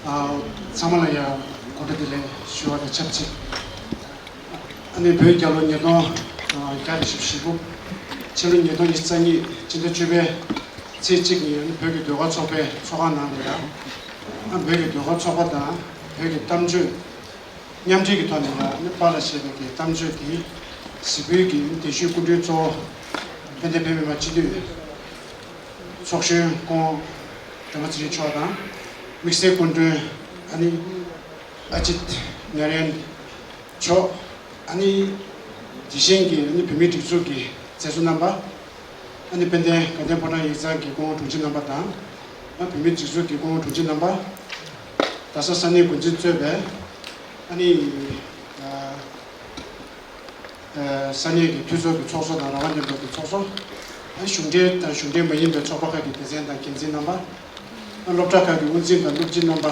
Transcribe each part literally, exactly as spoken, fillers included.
ཨ། ཚང་མ་ལ་ཡང་དགོང་དྲོ་བདེ་ལེགས་ཞུ་བ་དང་ཆབས་ཅིག་ཨ་ནི་བོད་རྒྱལ་ལོ་ཉིས་སྟོང་བརྒྱ་དང་བཞི་བཅུ་ཞེ་དགུ། ཕྱི་ལོ་ཉིས་སྟོང་ཉི་ཤུ་རྩ་གཉིས་སྤྱི་ཟླ་བཅུ་པའི་ཚེས་གཅིག་ཉིན་ཨ་ནི་བོད་ཀྱི་ཟློས་གར་ཚོགས་པའི་ཚོགས་ཁང་ནང་ལ་ཡང་ཨ་བོད་ཀྱི་ཟློས་གར་ཚོགས་པ་དང་བོད་ཀྱི་གཏམ་བརྗོད་མཉམ་འབྲེལ་གྱི་ཐོག་ནས་ཡང་ཨ་ནི་པཱ་ལགས་ཞེས་པའི་གི་གཏམ་བརྗོད་དེ་གཟིགས་འབུལ་གྱི་གདན་ཞུའི་སྐུ་མགྲོན་གཙོ་བོ་དཔལ་ལྡན་བོད་མི་མང་སྤྱི་འཐུས་ཚོགས་གཞོན་སྐུ་ངོ་སྒྲོལ་མ་ཚེ་རིང་མཆོག་དང་། དམིགས་བསལ་སྐུ་མགྲོན་ཨ་ནི་ཨ་ཅིད་ནཱ་ར་ཡན་མཆོག་ཨ་ནི་དེ་བཞིན་གྱི་ཨ་ནི་བོད་མིའི་སྒྲིག་འཛུགས་ཀྱི་མཛད་གཙོ་རྣམ་པ། ཨ་ནི་དཔལ་ལྡན་དགའ་ལྡན་ཕོ་བྲང་ཡིག་ཚང་གི་སྐུ་ངོ་དྲུང་ཆེ་རྣམ་པ་དང་། ཨ་བོད་མིའི་སྒྲིག་འཛུགས་ཀྱི་སྐུ་ངོ་དྲུང་ཆེ་རྣམ་པ། རྡ་ས་ས་གནས་འགོ་འཛིན་གཙོས་པའི་ཨ་ནི་ཨ། ས་གནས་ཀྱི་འཐུས་ཚོགས་ཀྱི་ཚོགས་གཙོ་དང་རང་དབང་རྣམ་པའི་གི་ཚོགས་གཙོ། གཞུང་འབྲེལ་དང་གཞུང་འབྲེལ་མ་ཡིན་པའི་ཚོགས་པ་ཁག་གི་སྡེ་ཚན་དང་འགན་འཛིན་རྣམ་པ། སློབ་གྲྭ་ཁག་གི་དབུ་འཛིན་དང་སློབ་སྤྱི་རྣམ་པ།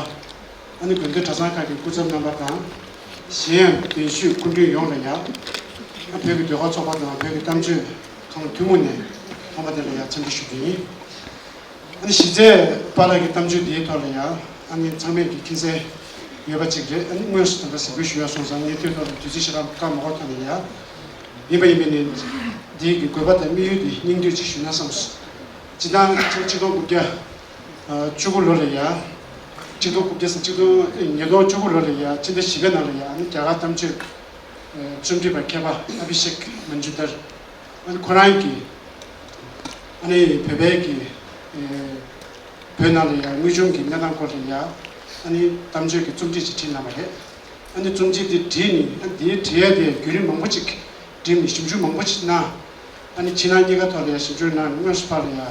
ཨ་ནི་དགོན་སྡེ་གྲྭ་ཚང་ཁག་གི་སྐུ་ཚབ་རྣམ་པ་དང་། གཞན་ཡང་གདན་ཞུས་སྐུ་མགྲོན་ཡོངས་ལ་ཡང་། བོད་ཀྱི་ཟློས་གར་ཚོགས་པ་དང་བོད་ཀྱི་གཏམ་བརྗོད་ཁང་ཐུན་མོང་ནས་ཚོགས་པ་དེ་ལ་ཡང་འཚམས་འདྲི་ཞུ་རྒྱུ་ཡིན། ཨ་ནི་གཞི་རྩའི་པཱ་ལགས་ཀྱི་གཏམ་བརྗོད་འདིའི་ཐོག་ལ་ཡང་ཨ་ནི་ཚང་མས་ཀྱི་མཁྱེན་གསལ་ཡོད་པ་ཅིག་རེད། ཨ་ནི་དངོས་སུ་ད་ལྟ་གཟིགས་འབུལ་ཞུ་ཡ་སོང་ཙང་ངས་དེའི་ཐོག་ལ་དུས་ཚོད་ཞེ་དྲག་བཀག་མ་དགོས་ཐོག་ནས་ཡང་ཡིན་པ་ཡིན་པས་ནི་འདིའི་གི་དགོས་པ་དང་དམིགས་ཡུལ་འདི་སྙིང་བསྡུས་ཅིག་ཞུས་ན་བསམས་སོང་། སྤྱི་བཏང་ཆིག་སྟོང་དགུ་བརྒྱ་བཅུ་དགུ་ལོ་ལ་ཡང་ཆིག་སྟོང་དགུ་བརྒྱ་ཆིག་སྟོང་ཉིས་སྟོང་བཅུ་དགུ་ལོ་ལ་ཡང་སྤྱི་ཟླ་བཞི་པའི་ནང་ལ་ཡང་ཨ་ནི་རྒྱ་གར་གཏམ་བརྗོད་རྩོམ་སྒྲིག་པ་མཁས་པ་ཨ་བྷི་ཤེག་མན་ཇུ་དར། ཨ་ནི་ཁོ་རང་གིས་ཨ་ནི་བོད་པའི་གི་ཨེ་བོད་ནང་ལ་ཡང་དངོས་བྱུང་གི་གནས་སྟངས་སྐོར་ལ་ཡང་ཨ་ནི་གཏམ་བརྗོད་ཀྱི་རྩོམ་སྒྲིག་ཅིག་བྲིས་གནང་བ་རེད། ཨ་ནི་རྩོམ་སྒྲིག་འདི་བྲིས་ནས་ཨ་འདིའི་བྲིས་ཡ་དེ་བརྒྱུད་རིམ་མང་པོ་ཅིག་བྲིས་ནས་ཞིབ་འཇུག་མང་པོ་ཅིག་གནང་། ཨ་ནི་ཕྱི་ནང་གཉིས་ཀ་ཐོག་ལ་ཡང་ཞིབ་འཇུག་གནང་ནས་དངོས་སུ་ཕར་ལ་ཡང་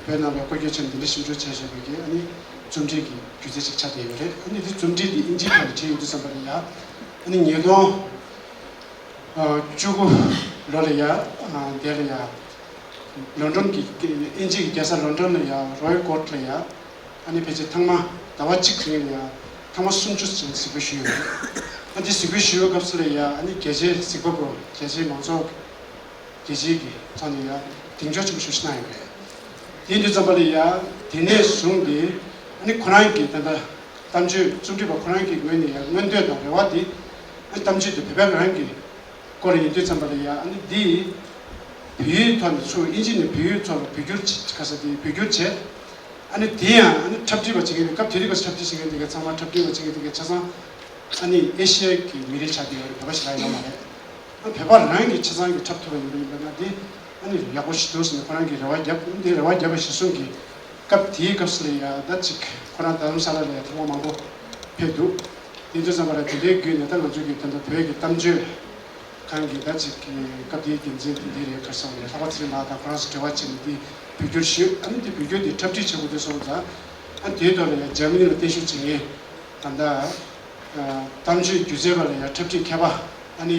བོད་ནང་ལ་སྐོར་སྐྱོད་བྱས་ནས་འདི་འདྲ་ཞིབ་འཇུག་བྱས་བཞག་པའི་གི་ཨ་ནི་རྩོམ་སྒྲིག་གི་སྒྱུ་རྩལ་ཅིག་ཆགས་བསྡད་ཡོད་རེད། ཨ་ནི་འདི་རྩོམ་སྒྲིག་འདི་ཨིན་ཇིའི་ཐོག་ནས་བྲིས་ཡོད་དུས་ཙམ་པ་ལ་ཡང་ཨ་ནི་ཉིས་སྟོང་ཨ་བཅུ་དགུ་ལོ་ལ་ཡ་ཨ་དེ་ལ་ཡ་ལོན་ཌོན་གྱི་དབྱིན་ཇི་གི་རྒྱལ་ས་ལོན་ཌོན་ལ་ཡ་རོ་ཡལ་ཀོར་ཊི་ལ་ཡ་ཨ་ནི་ཕལ་ཆེར་ཐེངས་མ་ཟླ་བ་གཅིག་རིང་ལ་ཡ་ཐེངས་མ་སུམ་ཅུ་ཙམ་གཟིགས་འབུལ་ཞུས་ཡོད་རེད། ཨ་དེ་གཟིགས་འབུལ་ཞུ་བའི་སྐབས་སུ་ལ་ཡ་ཨ་ནི་རྒྱལ་སྤྱིའི་གཟིགས་པ་པོ་རྒྱལ་སྤྱིའི་མང་ཚོགས་རྒྱལ་སྤྱིའི་གི་ཐོག་ནས་ཡ་གདེང་འཇོག་ཆེན་པོ་ཞིག་གནང་ཡོད་རེད། དེ་ཡིན་དུས་ཙམ་པ་ལ་ཡ་དེ་ནས་བཟུང་སྟེ་ཨ་ནི་ཁོ་རང་གི་ད་ལྟ་གཏམ་བརྗོད་རྩོམ་སྒྲིག་པ་ཁོ་རང་གི་ངོས་ནས་ཡང་མངོན་འདོད་དང་རེ་བ་འདི་ཨ་གཏམ་བརྗོད་འདི་བོད་པ་རང་གི་སྐོར་ཡིན་དུས་ཙམ་པ་ལ་ཡང་ཨ་ནི་འདི་བོད་ཡིག་ཐོག་ནས་ཚུར་ཨིན་ཇི་ནས་བོད་ཡིག་ཐོག་ལ་བོད་བསྒྱུར་བྱེད་ག་ས་དེ་བོད་བསྒྱུར་བྱས། ཨ་ནི་དེ་ཡང་ཨ་ནི་འཁྲབ་ཁྲིད་པ་བྱེད་མཁན་དེ་སྐབས་དེ་དུས་སྐབས་སུ་འཁྲབ་ཁྲིད་བྱེད་མཁན་དེ་ག་ཚང་མ་འཁྲབ་ཁྲིད་པ་བྱེད་མཁན་དེ་ག་ཆ་ཚང་ཨ་ནི་ཨེ་ཤི་ཡ་གི་མི་རིགས་ཆགས་བསྡད་ཡོད་རེད། བོད་པ་ཞིག་རག་ཡོད་མ་རེད། ཨ་བོད་པ་རང་གི་ཆ་ཚང་གི་འཁྲབ་ཐུབ་པ་ཡིན་པ་ཡིན་པ་ན་དེ་ཨ་ནི་ཡག་པོ་ཞིག་འདུག་ཟེར་ནས་ཁོ་རང་གིས་རེ་བ་བརྒྱབ། འདི་རེ་བ་བརྒྱབ་པ་གཞིར་བཟུང་གིས་སྐབས་དེའི་སྐབས་སུ་ལ་ཡ་ད་ཅིག་ཁོ་རང་རྡ་རམ་ས་ལ་ལ་ཡ་ཐེངས་མ་མང་པོ་ཕེབས་འདུག་དེ་དུས་ཙམ་པ་ལ་དེ་འདྲའི་བརྒྱུད་ནས་ད་ང་ཚོ་གི་ད་ལྟ་བོད་ཀྱི་གཏམ་བརྗོད་ཁང་གི་ད་ཅིག་གི་སྐབས་དེའི་འགན་འཛིན་དེ་འདི་རེད་ག་རེ་ཟེར་བ་རེད། ལྷག་པ་ཚེ་རིང་ལགས་དང་ཁོ་རང་ཚོ་འབྲེལ་བ་བྱས་ནས་འདི་བོད་བསྒྱུར་ཞུས། ཨ་ནི་དེ་བོད་བསྒྱུར་དེ་འཁྲབ་ཁྲིད་བྱེད་དགོས་དུས་སོང་ཙང་ཨ་ནི་དེའི་ཐོག་ལ་ཡང་འཇར་མ་ནི་ལ་བརྟན་བཞུགས་བྱེད་མཁན་ད་ལྟ་གཏམ་བརྗོད་སྒྱུ་རྩལ་པ་ལ་ཡང་འཁྲབ་ཁྲིད་མཁས་པ་ཨ་ནི་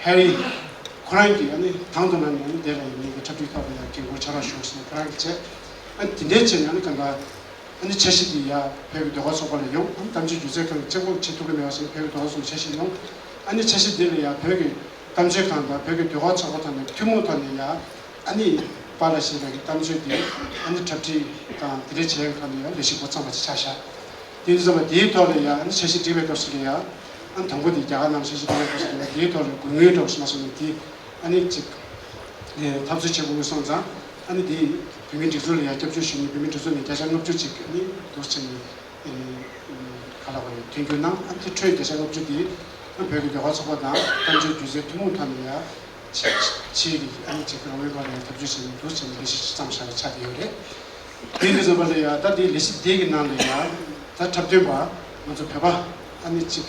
ཧེ་རི་ཁོ་རང་གིས་ཨ་ནི་དང་དུ་ན་ནས་ཨ་ནི་དེ་ལ་ཡང་ངེད་ཀྱི་འཁྲབ་ཁྲིད་ཐོག་ལ་ཡང་འགན་འཁུར་ཕྱག་རོགས་ཞུ་ཟེར་ནས་ཁོ་རང་གིས་བྱས། ཨ་ནི་དེ་འདྲའི་བྱས་ནས་ཨ་ནི་གང་ལྟར། ཨ་ནི་འཆར་གཞི་འདི་ཡ་བོད་ཀྱི་ཟློས་གར་ཚོགས་པ་ལ་ཡོང་། ཨ་ནི་གཏམ་བརྗོད་སྒྱུ་རྩལ་ཁང་གི་གཅིག་པོ་བྱེད་ཐུབ་ཀྱི་མེད་པ་སོང་བོད་ཀྱི་ཟློས་གར་ཚོགས་པ་འཆར་གཞི་ཡོང་། ཨ་ནི་འཆར་གཞི་འདི་ལ་ཡ་བོད་ཀྱི་གཏམ་བརྗོད་ཁང་དང་བོད་ཀྱི་ཟློས་གར་ཚོགས་པ་ཐོག་ནས་ཐུན་མོང་ཐོག་ནས་ཡ་ཨ་ནི་པཱ་ལགས་ཞེས་པའི་གི་གཏམ་བརྗོད་འདི་ཨ་ནི་འཁྲབ་ཁྲིད་དང་དེ་འདྲ་བྱེད་ཡག་ཐོག་ནས་ཡ་ལས་གཞི་འགོ་བརྩམས་པ་ཅིག་ཆགས་ཤག་དེ་ཡིན་དུས་ཙམ་པ་དེའི་ཐོག་ལ་ཡ་ཨ་ནི་འཆར་གཞི་སྒྲིག་པའི་སྐབས་སུ་ལ་ཡ་ཨ་ནི་དང་པོ་དེ་རྒྱ་གར་ནང་འཆར་གཞི་སྒྲིག་པའི་སྐབས་སུ་ལ་ཡ་དེའི་ཐོག་ལ་དགོས་ངེས་འགྲོ་སོང་མ་སོང་ནས་དེ། ཨ་ནི་གཅིག་ཨེ་འཐབ་རྩོད་བྱེད་དགོས་ཀྱི་སོང་ཙང་ཨ་ནི་དེ་བོད་མིའི་སྒྲིག་འཛུགས་ལ་ཡང་སྐྱབས་བཅོལ་ཞུས་ནས་བོད་མིའི་སྒྲིག་འཛུགས་ནས་བརྒྱ་ཆ་ལྔ་བཅུ་ཅིག་ཨ་ནི་འདུག་བྱས་ནས་ཨེ་ཨེ་ག་ལ་བ་ཡོད་མཐུན་འགྱུར་གནང་། ཨ་ནི་དེ་འཕྲོས་བརྒྱ་ཆ་ལྔ་བཅུ་དེ་ཨ་བོད་ཀྱི་ཟློས་གར་ཚོགས་པ་དང་གཏམ་བརྗོད་སྒྱུ་རྩལ་ཐུན་མོང་ཐོག་ནས་ཡང་ཕྱི་ཕྱི་གི་ཨ་ནི་ཅིག་རང་མོས་པ་ལ་ཡང་འཐབ་རྩོད་བྱས་ནས་འདུག་བྱས་ནས་ལས་གཞི་ཅིག་བརྩམས་བཞག་པ་ཆགས་བསྡད་ཡོད་རེད། དེ་ཡིན་དུས་ཙམ་པ་ལ་ཡང་ད་དེའི་ལས་གཞི་དེ་གི་ནང་ལ་ཡང་ད་འཁྲབ་སྟོན་པ་ང་ཚོ་བོད་པ་ཨ་ནི་གཅིག་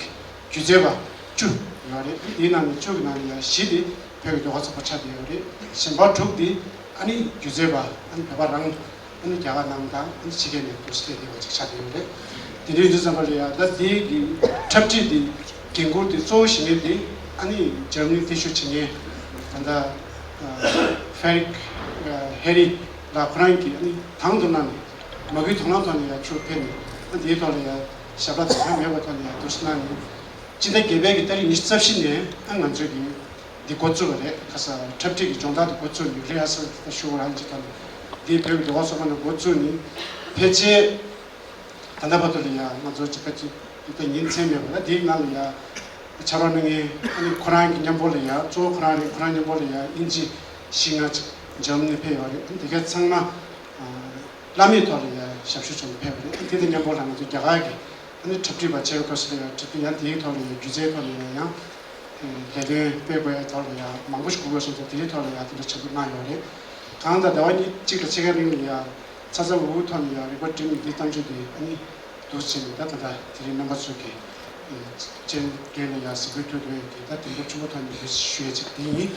སྒྱུ་རྩལ་པ་བཅུ་ཡོད་རེད། དེའི་ནང་ནས་བཅུ་གི་ནང་ནས་ཡང་བཞི་དེ་བོད་ཀྱི་ཟློས་གར་ཚོགས་པ་ཆགས་བསྡད་ཡོད་རེད། གཞན་པ་དྲུག་དེ་ཨ་ནི་སྒྱུ་རྩལ་པ་ཨ་ནི་བོད་པ་རང་ཨ་ནི་རྒྱ་གར་ནང་དང་ཨ་ནི་ཕྱི་རྒྱལ་ནས་འདུག་སེ་བསྡད་བསྡད་པ་ཅིག་ཆགས་བསྡད་ཡོད་རེད། དེ་འདྲ་ཡིན་དུས་ཙམ་པ་ལ་ཡང་ད་དེའི་གི་འཁྲབ་ཁྲིད་དེ་འགན་འཁུར་དེ་གཙོ་བོ་བཞེས་མཁན་དེ་ཨ་ནི་འཇར་མ་ནི་བརྟན་བཞུགས་བྱེད་མཁན་ད་ལྟ་ཧེ་རི་ཧེ་རི་ལགས་ཁོ་རང་གིས་ཨ་ནི་དང་དུ་གནང་ནས། མ་བསྐུལ་དང་བླངས་ཐོག་ནས་ཡང་ཚུར་ཕེབས་ནས་ཨ་འདིའི་ཐོག་ལ་ཡང་ཞབས་ལ་ཚ་ག་མེད་པའི་ཐོག་ནས་ཡང་འདུག་སེ་གནང་ནས། སྤྱི་ཟླ་བརྒྱད་པའི་གི་ཏ་རིག་ཉི་ཤུ་རྩ་བཞི་ནས་ཨ་ང་ཚོས་ཀྱི་འདི་འགོ་བཙུགས་པ་རེད། ཁ་ས་འཁྲབ་ཁྲིད་ཀྱི་སྦྱོང་བརྡར་དེ་འགོ་བཙུགས་ནས་རི་ཧར་སལ་དེ་ཞུ་བ་རང་གི་ཐོག་ནས་འདི་བོད་ཀྱི་ཟློས་གར་ཚོགས་པ་ནས་འགོ་བཙུགས་ནས་ཕལ་ཆེར་ ད་ལྟ་བར་དུ་ལ་ཡ་ང་ཚོ་གཅིག་པ་གཅིག་ད་ཉིན་མཚན་མེད་པ་ལ་དེའི་ནང་ལ་ཡ་ཕྱག་རོགས་གནང་མཁན་ཨ་ནི་ཁོ་རང་གི་མཉམ་པོ་ལ་ཡ་གཙོ་བོ་ཁོ་རང་རེད། ཁོ་རང་མཉམ་པོ་ལ་ཡ་ཨིན་ཇི་བཞི་ལྔ་ཅིག་འཇམ་ནས་ཕེབས་ཡོད་རེད། དེ་ག་ཚང་མ་བླ་མེད་ཐོག་ལ་ཡ་ཞབས་ཞུ་བྱས་ནས་ཕེབས་པ་རེད། དེ་དང་མཉམ་པོ་ལ་ང་ཚོ་རྒྱ་གར་གྱི་ཨ་ནི་འཁྲབ་ཁྲིད་པ་བྱས་པའི་སྐབས་སུ་ལ་ཡ་འཁྲབ་ཁྲིད་ཡང་དེའི་ཐོག་ལ་ཡ་སྒྱུ་རྩལ་ཐོག་ལ་ཡ་ཡང་ལས་དོན་སྤེལ་དགོས་ཐོག་ལ་ཡ་མང་པོ་ཞིག་དགོས་སོང་ཙང་དེའི་ཐོག་ལ་ཡ་དེ་འདྲ་ཆེན་པོ་གནང་ཡོད་རེད། གང་ལྟར་ཟླ་བ་གཉིས་གཅིག་དང་ཕྱེད་ཀའི་རིང་ལ་ཡ་ཚ་ཚ་འུར་འུར་ཐོག་ནས་ཡ་རིག་པ་སྒྲིམ་ནས་འདི་གཏམ་བརྗོད་འདི་ཨ་ནི་འདུག་བྱས་ནས་ད་ད་ལྟ་དེ་རིང་རྣམ་པ་ཚོ་གི་སྤྱན་སྔ་ལ་ཡ་གཟིགས་འབུལ་ཐུབ་ཡོད་ཀྱི་ད་བདེན་པ་ཆེན་པོ་ཐོག་ནས་འདུག་ཞུ་ཡས་ཅིག་དེ་ཡིན།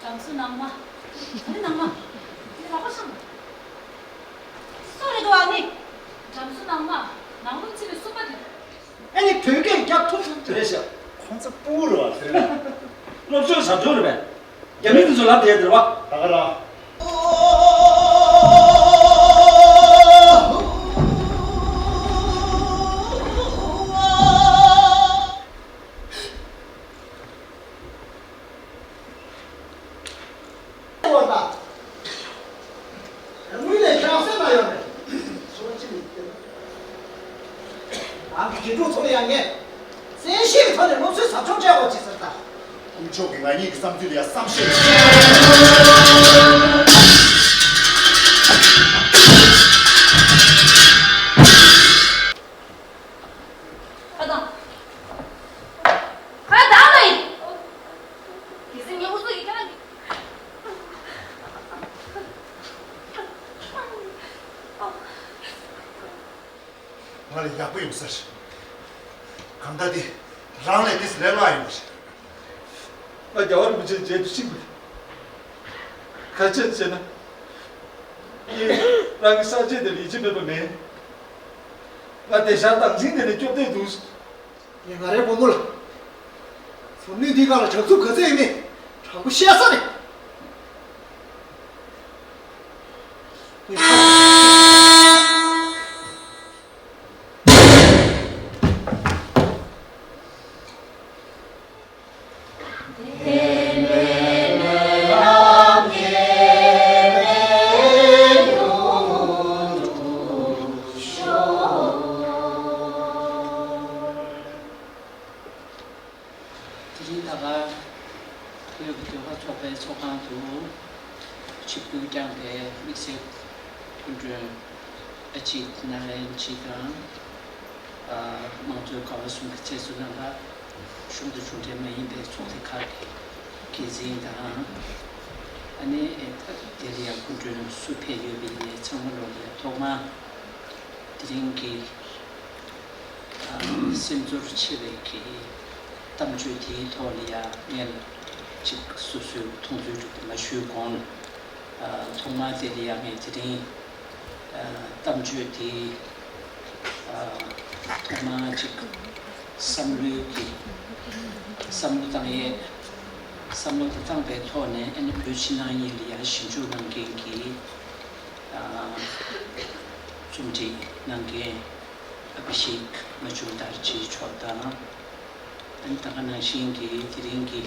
བྲམ་ཟེ་ནང་མ། ཨ་ནི་ནང་མ། འདི་ལག་པ་འཆང་། སུ་རེད་འདུག་ཨ་ནི། བྲམ་ཟེ་ནང་མ། ནང་ལོགས་ཚིག་པའི་སུམ་པ་དེ། ཨ་ནི་བོད་སྐད་རྒྱག་ཐུབ་ཐུབ་དེ་རེད་ཤག་ཁོང་ཚོ་སྤུ་གུ་རེད་བ་ཟེར་ན། སློབ་སྦྱོང་བྱ་སྒྲོལ་རེད་པས། རྒྱ་མི་དེ་ཚོ་ལབ་བསྡད་དེ་རེད་བ། ད་ག་ར། རང་ངོས་ནས་ཤག་སེ་མ་ཡོང་རེད། སོ་ཅི་མི་སྟེར། རང་གི་དགེ་ཕྲུག་ཚོ་ལ་ཡང་ངས་བཙན་ཤེད་ཀྱི་ཐོག་ནས་སློབ་གསོའི་ཟབ་སྦྱོང་སྤྲད་དགོས་ཅེས་ཟེར་ད། དཀོན་མཆོག་གིས་ང་གཉིས་ཀྱི་བསམ་ཚུལ་ལ་ཡང་བསམ་ཤེས། ཁ་གདངས། ཁ་གདངས་ལ་ཡིན། གལ་སྲིད་ངས་ཨུ་ཚུགས་ཀྱིས་ཁྱེད་རང་གི། ང་ལ་ཡག་པོ་ཡོང་ས་རེད། གང་ལྟར་འདི་རང་ལས་དེ་ལས་སླ་ཡོང་བ་རེད། ང་རྒྱལ་བ་རིན་པོ་ཆེའི་རྗེས་སུ་ཞུགས་པ་ཡིན། ག་ཅི་བྱས་ན། ངས་རང་གི་སངས་རྒྱས་དེ་ལ་ཡིད་ཆེས་མེད་པ་མེད། ང་དེང་སང་སྡང་ཞེན་དེ་ལས་སྐྱོབ་བསྡད་འདུག་ངས་ང་རའི་བུ་མོ་ལ། འཛམ་གླིང་འདིའི་སྒང་ལ་བྱང་ཆུབ་ག་ཚོད་ཡིན་མིན་དྲང་པོ་བཤད་ས་རེད། དེ་རིང་ད་ག་བོད་ཀྱི་ཟློས་གར་ཚོགས་པའི་ཚོགས་ཁང་དུ་ཆིབས་བསྒྱུར་བསྐྱངས་པའི་དམིགས་བསལ་སྐུ་མགྲོན་ཨ་ཅིག་ནཱ་ལེན་ཅི་དང་། དམངས་གཙོའི་ཀ་བ་གསུམ་གྱི་བཙན་བཟུང་ནང་ལ་གཞུང་དང་གཞུང་འབྲེལ་མ་ཡིན་པའི་ཚོགས་སྡེ་ཁག་གི་འགན་འཛིན་དང་། ཨ་ནི་དེ་ལ་ཡང་སྐུ་མགྲོན་སུ་ཕེབས་ཡོད་པའི་ནས་ཚང་མ་ལོ་ལ་ཡང་ཐོག་མ་དེ་རིང་གི་སེམས་ཚོར་ཆེ་བའི་གི་གཏམ་བརྗོད་དེའི་ཐོག་ལ་ཡང་ངས་ཅིག་སོ་སོའི་མཐོང་ཚུལ་ཅིག་མ་ཞུས་གོང་ལ། ཐོག་མ་དེ་ལ་ཡང་ངས་དེ་རིང་གཏམ་བརྗོད་དེ་ཐོག་མ་ཅིག་བསམ་བློའི་གི་བསམ་བློ་བཏང་ཡས་བསམ་བློ་དེ་བཏང་པའི་ཐོག་ནས་ཨ་ནི་བོད་ཕྱི་ནང་གཉིས་ལ་ཡང་ཞིབ་འཇུག་གནང་མཁན་གྱི་རྩོམ་སྒྲིག་གནང་མཁན་ཨ་བྷི་ཤེག་མ་ཇུམ་དར་ཇི་མཆོག་དང་། ཨ་ནི་ད་ག་ནང་བཞིན་གྱི་དེ་རིང་གི་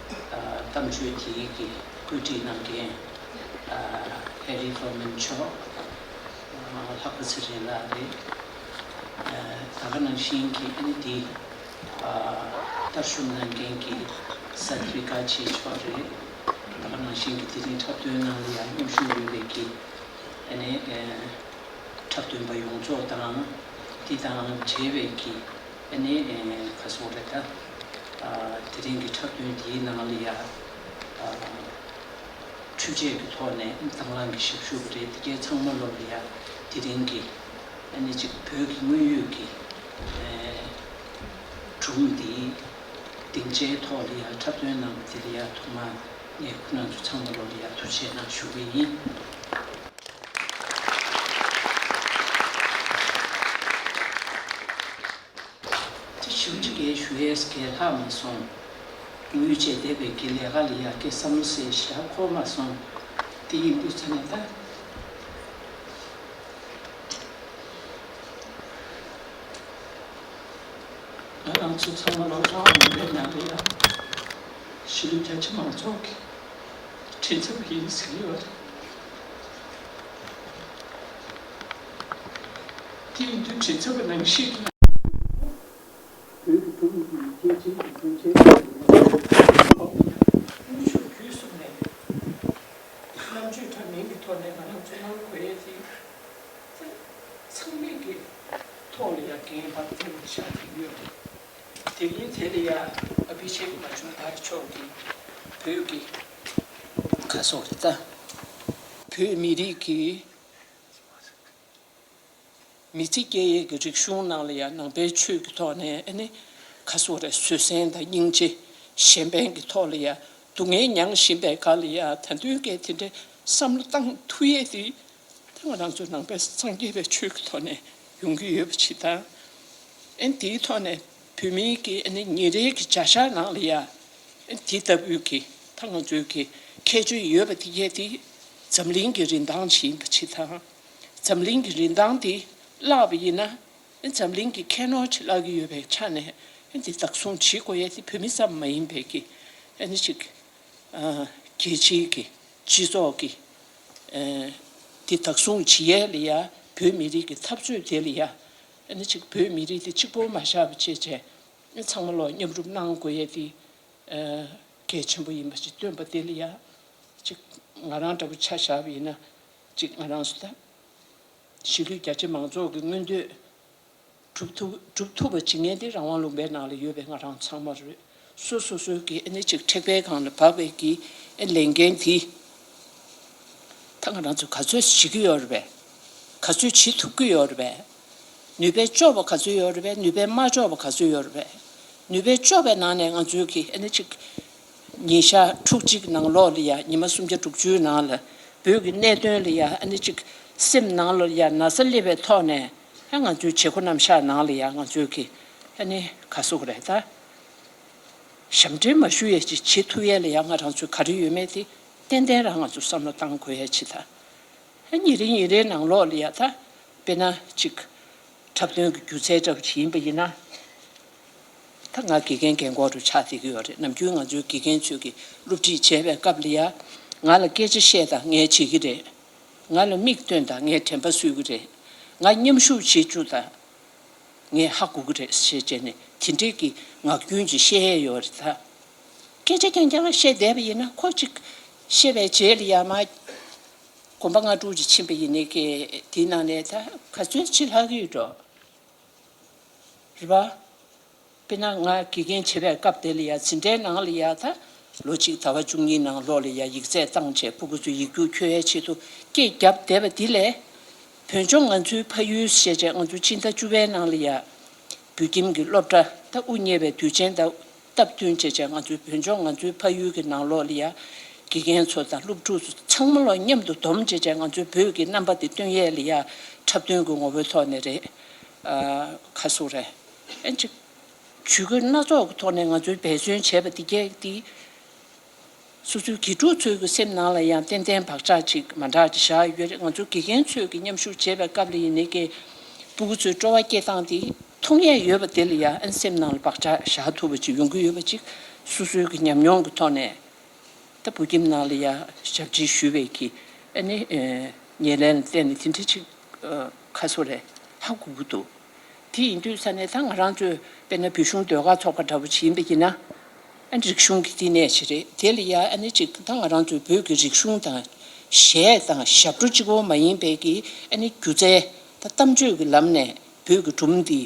གཏམ་བརྗོད་དེའི་གི་བཀོད་སྒྲིག་གནང་མཁན་ཧེ་རི་ཧྥོར་མན་མཆོག་ལྷག་པ་ཚེ་རིང་ལགས་རེད། ད་ག་ནང་བཞིན་གྱི་ཨ་ནི་འདི་བསྟར་ཞུ་གནང་མཁན་གྱི་ས་ཏི་ཀ་ཆེ་མཆོག་རེད། ད་ག་ནང་བཞིན་གྱི་དེ་རིང་འཁྲབ་སྟོན་ནང་ལ་ཡང་མཉམ་ཞུགས་ཡོད་པའི་གི་ཨ་ནི་འཁྲབ་སྟོན་པ་ཡོངས་རྫོགས་དང་། འདི་དང་འབྲེལ་བའི་གི་ཨ་ནི་ག་སོང་རེད་ད། དེ་རིང་གི་འཁྲབ་སྟོན་འདིའི་ནང་ལ་ཡ་འཕྲུལ་ཆས་ཀྱི་ཐོག་ནས་དང་བླངས་ཀྱི་ཞབས་ཞུ་རེད། དེ་གའི་ཚང་མ་ལོ་ལ་ཡ་དེ་རིང་གི་ཨ་ནི་ཅིག་བོད་ཀྱི་དངོས་ཡོད་ཀྱི་སྒྲུང་འདི་ སྡིངས་ཆའི་ཐོག་ལ་ཡ་འཁྲབ་སྟོན་གནང་བ་དེ་ལ་ཡ་ཐོག་མར་ངས་ཁོང་རྣམ་ཚོ་ཚང་མ་ལོ་ལ་ཡ་ཐུགས་རྗེ་ཆེ་གནང་ཞུ་གི་ཡིན། དེ་ཞུ་ཅི་གས་ཞུ་ཡས་གས་ལྷག་མ་སོང་། དངུལ་བཅད་བསྡད་པའི་གི་ལས་ཀ་ལ་ཡ་གས་བསམ་བློ་ཟེར་ཞེ་དྲག་འཁོར་མ་སོང་། དེ་ཡིན་དུས་ཚ་ནས་ད། ང་རང་ཚོ་ཚང་མ་ལོ་གྲངས་མང་པོའི་ནང་ལ་ཡང་གཞིས་ལུས་རྒྱ་ཆེ་མང་ཚོགས་ཀྱི་མགྲིན་ཚབ་ཡིན་ཟེར་གྱི་ཡོད་རེད། དེ་ཡིན་དུས་མགྲིན་ཚབ་ཀྱི་ནང་གཞི་གི་བོད་ཀྱི་འབྲུག་མི་རིགས་སྐད་ཆེན་གྱི་སྐྱོན་ཆེན་དངོས་ཤུགས་བརྒྱུད་གསུམ་ནས་རྣམ་དཔྱོད་འདྲ་མིན་གྱི་ཐོག་ནས་ང་རང་ཚོ་གནང་དགོས་ཡས་དེ། ཚང་མས་ཀྱི་ཐོག་ལ་ཡང་འགན་བབ་ཐེབས་ནས་བཞག་གི་ཡོད་རེད། དེ་རིང་དེ་ལ་ཡང་ཨ་བྷི་ཤེག་མ་ཇུམ་དར་མཆོག་གིས་བོད་ཀྱི་ཁ་སོགས་རེད་ད། བོད་མི་རིགས་ཀྱི་མི་ཚེ་སྐྱེལ་ཡས་ཀྱི་རིག་གཞུང་ནང་ལ་ཡང་ནང་པའི་ཆོས་ཀྱི་ཐོག་ནས་ཨ་ནི་ཁ་སོགས་རེད། བཟོད་བསྲན་དང་སྙིང་རྗེ་གཞན་ཕན་གྱི་ཐོག་ལ་ཡང་སྡུག་བསྔལ་མྱངས་བཞིན་པའི་སྒང་ལ་ཡང་ད་དུང་ཀྱང་དེ་འདྲའི་བསམ་བློ་བཏང་ཐུབ་ཡས་དེ། ད་ང་རང་ཚོ་ནང་པའི་སངས་རྒྱས་པའི་ཆོས་ཀྱི་ཐོག་ནས་ཡོང་གི་ཡོད་པ་ཅིག་དང་། ཨ་ནི་དེའི་ཐོག་ནས་བོད་མིའི་གི་ཨ་ནི་ཉིན་རེའི་གི་བྱ་གཞག་ནང་ལ་ཡང་ཨ་ནི་དེ་ལྟ་བུའི་གི་ད་ང་ཚོའི་གི་ཁྱད་ཆོས་ཡོད་པ་དེ་གས་དེ་འཛམ་གླིང་གི་རིན་ཐང་ཅིག་ཡིན་པ་ཅིག་དང་། འཛམ་གླིང་གི་རིན་ཐང་དེ་བརླག་པ་ཡིན་ན་ཨ་ནི་འཛམ་གླིང་གི་ཁྱད་ནོར་ཅིག་བརླག་གི་ཡོད་པའི་ཆ་ནས་ཨ་ནི་དེ་བདག་བཟུང་བྱེད་དགོས་ཡས་དེ་བོད་མི་ཙམ་མ་ཡིན་པའི་གི་ཨ་ནི་ཅིག་རྒྱལ་སྤྱིའི་གི་སྤྱི་ཚོགས་ཀྱི་ཨེ་དེ་བདག་བཟུང་བྱེད་ཡས་ལ་ཡ་བོད་མི་རིགས་ཀྱི་འཐབ་རྩོད་དེ་ལ་ཡ་ཨ་ནི་གཅིག་བོད་མི་རིགས་དེ་གཅིག་པོ་མ་བཞག་པ་བྱས་བྱས་ཨ་ཚང་མ་ལོག་མཉམ་རུབ་གནང་དགོས་ཡས་དེ་ཨེ་གལ་ཆེན་པོ་ཡིན་པ་ཅིག་སྟོན་པ་དེ་ལ་ཡ་གཅིག་ང་རང་འདྲ་པོ་ཆ་བཞག་པ་ཡིན་ན་གཅིག་ང་རང་སུ་ད་གཞིས་ལུས་རྒྱ་ཆེ་མང་ཚོགས་ཀྱི་མངོན་འདོད་སྒྲུབ་ཐུབ་སྒྲུབ་ཐུབ་པ་བྱེད་མཁན་དེ་རང་དབང་ལུང་པའི་ནང་ལ་ཡོད་པའི་ང་རང་ཚང་མ་རེད། སོ་སོ་སོའི་གི་ཨ་ནི་ཅིག་ཐེག་པའི་སྒང་ལ་བབས་པའི་གི་ཨ་ལས་འགན་དེ་ད་ང་རང་ཚོས་ག་ཚོད་བྱེད་ཀྱི་ཡོད་རེད་པས། ག་ཚོད་བྱེད་ཐུབ་ཀྱི་ཡོད་རེད་པས། ནུས་པས་ལྕོགས་པ་ག་ཚོད་ཡོད་རེད་པས། ནུས་པས་མ་ལྕོགས་པ་ག་ཚོད་ཡོད་རེད་པས། ནུས་པས་ལྕོགས་པའི་ནང་ནས་ང་ཚོའི་གི་ཨ་ནི་ཅིག་ཉིན་ཞག་ཕྲུགས་གཅིག་ནང་ལོགས་ལ་ཡ་ཉི་མ་སུམ་བརྒྱ་དྲུག་ཅུའི་ནང་ལ་བོད་ཀྱི་གནད་དོན་ལ་ཡ་ཨ་ནི་ཅིག་སེམས་ནང་ལ་ཡ་ན་ཚ་སླེབས་པའི་ཐོག་ནས་ཨ་ང་ཚོའི་བྱེད་སྒོ་རྣམ་གཞག་ནང་ལ་ཡ་ང་ཚོའི་གི་ཨ་ནི་ག་ཟེར་དགོས་རེད་ད། ཞབས་འདྲེན་མ་ཞུ་ཡས་ཅིག་བྱེད་ཐུབ་ཡས་ལ་ཡ་ང་རང་ཚོའི་ག་རེ་ཡོད་མེད་དེ་ཏན་ཏན་རང་ང་ཚོ་བསམ་བློ་བཏང་དགོས་ཡས་ཅིག་ད། ཨ་ཉིན་རེ་ཉིན་རེའི་ནང་ལོགས་ལ་ཡ་ད་དཔེར་ན་ཅིག་འཁྲབ་སྟོན་གྱི་སྒྱུ་རྩལ་འདྲ་པོ་ཅིག་ཡིན་པ་ཡིན་ན། ད་ང་དགེ་རྒན་རྒན་གོག་རུ་ཆགས་བསྡད་ཀྱི་ཡོད་རེད། ནམ་རྒྱུན་ང་ཚོའི་དགེ་རྒན་ཚོས་ཀྱི་སློབ་ཁྲིད་བྱས་པའི་སྐབས་ལ་ཡ། ང་ལ་སྐད་ཆ་བཤད་དང་ངས་བྱེད་ཀྱི་རེད། ང་ལ་མིག་སྟོན་དང་ངས་དྲན་པ་གསོས་ཀྱི་རེད། ང་མཉམ་ཞུགས་བྱེད་བཅུག་དང་། ངས་ཧ་གོ་གི་རེད་ཞེས་བྱས་ནས་དེ་འདྲས་ཀྱི་ངག་རྒྱུན་ཅིག་བཤད་ཡས་ཡོད་རེད་ད། སྐད་ཆ་རྐྱང་རྐྱང་བཤད་བསྡད་པ་ཡིན་ན་ཁོ་ཅིག་བཤད་པའི་རྗེས་ལ་ཡ་མ། གོམ་པ་ལྔ་དྲུག་ཅིག་ཕྱིན་པ་ཡིན་ནའི་ཀྱེ་དེའི་ནང་ནས་ད་ག་ཚོད་ཅིག་ལྷག་གི་ཡོད་འགྲོ། རེད་པ། དཔེར་ན་ང་དགེ་རྒན་བྱེད་པའི་སྐབས་དེ་ལ་ཡ་འཛིན་གྲྭའི་ནང་ལ་ཡ་ད་ལོ་གཅིག་ཟླ་བ་བཅུ་གཉིས་ནང་ལོགས་ལ་ཡ་ཡིག་ཚད་བཏང་བྱས་ཕྲུ་གུ་ཚོའི་ཡིག་རྒྱུགས་འཁྱོལ་ཡའི་ཆེད་དུ་སྐད་བརྒྱབ་བསྡད་པ་འདི་ལས། བོད་ལྗོངས་ང་ཚོའི་ཕ་ཡུལ་ཞེས་བྱས་ང་ཚོ་སྤྱི་ཟླ་བཅུ་པའི་ནང་ལ་ཡ། བོད་ཁྱིམ་གྱི་སློབ་གྲྭ་ད་དབུ་བརྙེས་པའི་དུས་ཆེན་དང་སྟབས་བསྟུན་བྱས་བྱས་ང་ཚོའི་བོད་ལྗོངས་ང་ཚོའི་ཕ་ཡུལ་གྱི་ནང་ལོགས་ལ་ཡ། དགེ་རྒན་ཚོ་དང་སློབ་ཕྲུག་ཚོ་ཚང་མ་ལོ་མཉམ་དུ་བསྡོམས་བྱས་བྱས་ང་ཚོའི་བོད་ཀྱི་རྣམ་པ་དེ་སྟོན་ཡས་ལ་ཡ་འཁྲབ་སྟོན་གྱི་ངོ་བོའི་ཐོག་ནས་རེད། ཨ་ཁ་སོ་རེད། ཨེ་ཅིག་ཇུས་འགོད་སྣ་ཚོགས་ཀྱི་ཐོག་ནས་ང་ཚོས་འབད་བརྩོན་བྱས་པ་འདི་གས་འདི། སོ་སོའི་དགེ་ཕྲུག་ཚོའི་གི་སེམས་ནང་ལ་ཡང་ཏན་ཏན་བག་ཆགས་ཅིག་མ་འདྲ་ཅིག་བཞག་ཡོད་རེད། ང་ཚོ་དགེ་རྒན་ཚོས་ཀྱི་མཉམ་ཞུགས་བྱེད་པའི་སྐབས་ལ་ཡིན་ནའི་ཀྱི་ཕྲུ་གུ་ཚོའི་སྤྲོ་བ་སྐྱེད་སྟངས་དེ་མཐོང་ཡས་ཡོད་པ་དེ་ལ་ཡང་ཨ་ནི་སེམས་ནང་ལ་བག་ཆགས་བཞག་ཐུབ་པ་ཅིག་ཡོང་གི་ཡོད་པ་ཅིག་སོ་སོའི་གི་ཉམས་མྱོང་གི་ཐོག་ནས་ད་བོད་ཁྱིམ་ནང་ལ་ཡང་ཞབས་ཕྱི་ཞུ་བའི་གི་ཨ་ནི་ཨེ་ཉེར་ལེན་ལ་བརྟེན་ནས་དེ་འདྲ་ཅིག་ཨ་ཁ་སོ་རེད་ཧ་གོ་གི་འདུག་དེ་ཡིན་དུས་ས་ནས་ད་ང་རང་ཚོས་དཔེར་ན་བོད་གཞུང་ཟློས་གར་ཚོགས་པ་འདྲ་བོ་ཅིག་ཡིན་པ་ཡིན་ན། ཨ་ནི་རིག་གཞུང་གི་བསྟི་གནས་ཤིག་རེད། དེ་ལ་ཡ་ཨ་ནི་ཅིག་ད་ང་རང་ཚོའི་བོད་ཀྱི་རིག་གཞུང་དང་གཞས་དང་ཞབས་བྲོ་གཅིག་པོ་མ་ཡིན་པའི་གི་ཨ་ནི་སྒྱུ་རྩལ་ད་གཏམ་བརྗོད་ཀྱི་ལམ་ནས་བོད་ཀྱི་སྒྲུང་འདི་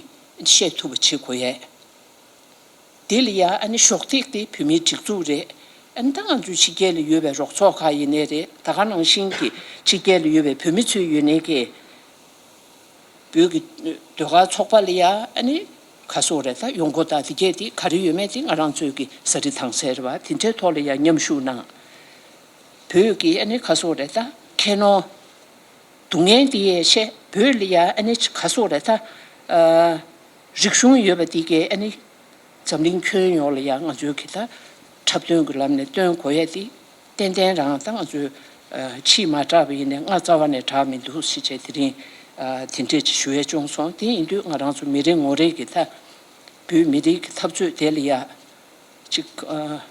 བཤད་ཐུབ་པ་བྱེད་དགོས་ཡས། དེ་ལ་ཡ་ཨ་ནི་གཞོགས་ཐིག་དེ་བོད་མིའི་སྒྲིག་འཛུགས་རེད། ཨ་ནི་ད་ང་ཚོའི་ཕྱི་རྒྱལ་ལ་ཡོད་པའི་རོགས་ཚོགས་ཁག་ཡིན་ནའི་རེད། ད་ག་ནང་བཞིན་གྱི་ཕྱི་རྒྱལ་ལ་ཡོད་པའི་བོད་མི་ཚོས་ཡོད་ནའི་གི་བོད་ཀྱི་ཟློས་གར་ཚོགས་པ་ལ་ཡ་ཨ་ནི་ ག་སོག་རེད་ད་ཡོང་སྒོ་དང་དེ་གས་དེ་ག་རེ་ཡོད་མེད་དེ་ང་རང་ཚོའི་གི་ཟ་རི་དྭངས་གསལ་རེད་བ། དེ་འདྲའི་ཐོག་ལ་ཡང་མཉམ་ཞུགས་གནང་། བོད་ཀྱི་ཨ་ནི་ག་སོག་རེད་ད་ཁྱད་ནོར། སྡུག་བསྔལ་འདི་ཡས་བཤད་བོད་ལ་ཡ་ཨ་ནི་ག་སོག་རེད་ད། ཨ། རིག་གཞུང་ཡོད་པ་འདི་གས་ཨ་ནི་འཛམ་གླིང་ཁྱོན་ཡོངས་ལ་ཡ་ང་ཚོའི་གི་ད་འཁྲབ་སྟོན་གྱི་ལམ་ནས་སྟོན་དགོས་ཡས་འདི་ཏན་ཏན་རང་ད་ང་ཚོའི་ཨ་ཕྱིས་མ་དྲགས་པ་ཡིན་ནའི་སྔ་རྩ་བ་ནས་དྲག་མི་འདུག་ཟེར་བྱས་དེ་རིང་ཨ་དེ་འདྲས་ཅིག་ཞུ་ཡས་བྱུང་སོང་། དེ་ཡིན་དུས་ང་རང་ཚོ་མི་རེ་ངོ་རེ་གི་ད་བོད་མི་རིགས་ཀྱི་འཐབ་རྩོད་དེ་ལ་ཡ། ཅིག་ཨ།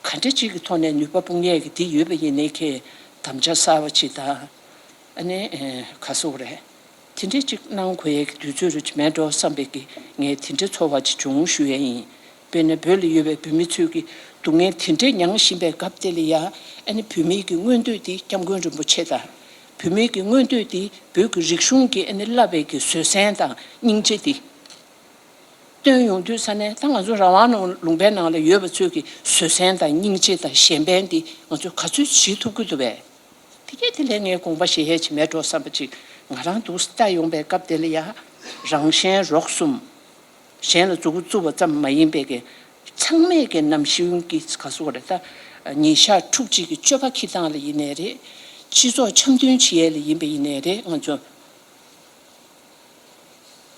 ག་འདྲ་ཅིག་གི་ཐོག་ནས་ནུས་པ་སྤུངས་ཡས་ཀྱི་དེ་ཡོད་པ་ཡིན་ནའི་ཁེ་དམ་བཅའ་གསར་བ་ཅིག་དང་། ཨ་ནི་ཨེ་ག་སོག་རེད། དེ་འདྲ་ཅིག་གནང་དགོས་ཡས་ཀྱི་དུས་ཚོད་རེ་ཅིག་མེད་འགྲོ་བསམ་པའི་གི་ངས་དེ་འདྲ་ཚོར་བ་ཅིག་བྱུང་ཞུ་ཡས་ཡིན། དཔེར་ན་བོད་ལ་ཡོད་པའི་བོད་མི་ཚོས་ཀྱི་སྡུག་བསྔལ་དེ་འདྲ་མྱངས་བཞིན་པའི་སྐབས་དེ་ལ་ཡ་ཨ་ནི་བོད་མིའི་གི་མངོན་འདོད་དེ་སྐྱབས་མགོན་རིན་པོ་ཆེ་དང་། བོད་མིའི་གི་མངོན་འདོད་དེ་བོད་ཀྱི་རིག་གཞུང་གི་ཨ་ནི་བསླབ་པའི་གི་བཟོད་བསྲན་དང་སྙིང་རྗེ་དེ། བཏོན་ཡོང་དུས་ས་ནས་ད་ང་ཚོ་རང་དབང་ནང་ལུང་པའི་ནང་ལ་ཡོད་པ་ཚོས་ཀྱི་བཟོད་བསྲན་དང་སྙིང་རྗེ་དང་གཞན་ཕན་འདི་ང་ཚོས་ག་ཚོད་བྱེད་ཐུབ་ཀྱི་འདུག་པས། དེ་གས་དེ་ལས་ངས་དགོངས་པ་བཞེས་ཡས་ཅིག་མེད་འགྲོ་བསམ་པ་ཅིག་ང་རང་འདུག་ལྟ་ཡོང་པའི་སྐབས་དེ་ལ་ཡ། རང་གཞན་རོགས་གསུམ། གཞན་ལ་མཛུབ་གུ་བཙུགས་པ་ཙམ་མ་ཡིན་པའི་གི་ཚང་མས་ཀྱི་ནམ་ཞིག་གི་ག་སོག་རེད་ད། ཉིན་ཞག་ཕྲུགས་གཅིག་གི་སྤྱོད་པ་འཁྱེར་སྟངས་ལ་ཡིན་ནའི་རེད། སྤྱི་ཚོགས་འཆམ་མཐུན་བྱེད་ཡས་ལ་ཡིན་པ་ཡིན་ནའི་རེད། ང་ཚོ།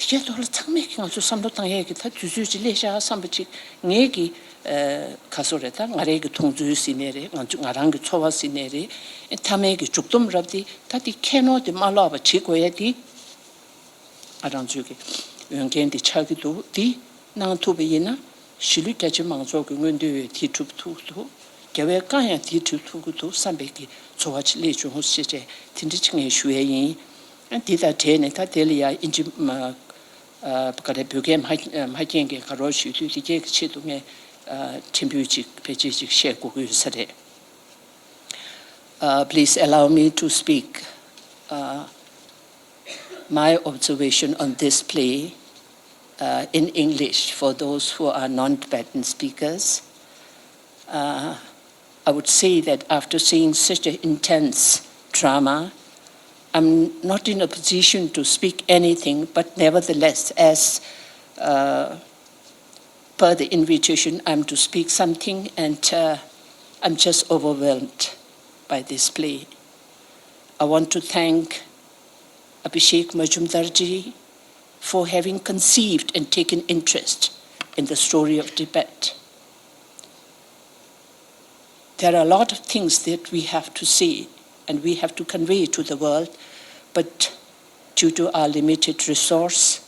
དེ་གའི་ཐོག་ལ་ཚང་མས་ཀྱིས་ང་ཚོ་བསམ་བློ་བཏང་ཡས་ཀྱི་ད་དུས་ཚོད་ཅིག་སླེབས་ཤག་བསམ་པ་ཅིག་ངས་ཀྱི་ཨ་ག་སོག་རེད་ད། ང་རའི་གི་མཐོང་ཚུལ་ཟིན་ནའི་རེད། ང་ཚོ་ང་རང་གི་ཚོར་བ་ཟིན་ནའི་རེད། མཐའ་མའི་གི་མཇུག་སྡོམ་རབ་དེ་ད་དེ་ཁྱད་ནོར་དེ་མ་ལོག་པ་བྱེད་དགོས་ཡས་དེ་ང་རང་ཚོའི་གི་འོས་འགན་དེ་ཆགས་ཀྱི་འདུག་དེ་གནང་ཐུབ་པ་ཡིན་ན། གཞིས་ལུས་རྒྱ་ཆེ་མང་ཚོགས་ཀྱི་མངོན་འདོད་དེ་གྲུབ་ཐུབ་འདུག་རྒྱལ་བའི་བཀའ་ཡང་དེ་གྲུབ་ཐུབ་ཀྱི་འདུག་བསམ་པའི་གི་ཚོར་བ་ཅིག་སླེབས་བྱུང་ཞེས་བྱས་དེ་འདྲ་ཅིག་ངས་ཞུ་ཡས་ཡིན། ཨ་འདི་དང་འབྲེལ་ནས་ད་དེ་ལ་ཡང་ཨིན་ཇི་མ་ཨ་ག་རེ་བོད་སྐད་མ་མ་མཁྱེན་མཁན་ག་རོགས་ཞུས་དུས་དེ་གའི་གི་ཆེད་དུ་ངས་ཨ་ཕྲན་བུ་ཅིག་ཕལ་ཆེར་ཅིག་བཤད་དགོས་ཀྱི་ཡོད་ས་རེད། Uh, please allow me to speak. Uh, my observation on this play, uh, in English for those who are non-Tibetan speakers. Uh, I would say that after seeing such an intense drama, I'm not in a position to speak anything, but nevertheless, as, uh, per the invitation, I'm to speak something, and, uh, I'm just overwhelmed by this play. I want to thank Abhishek Majumdarji for having conceived and taken interest in the story of Tibet. There are a lot of things that we have to say and we have to convey to the world, but due to our limited resource,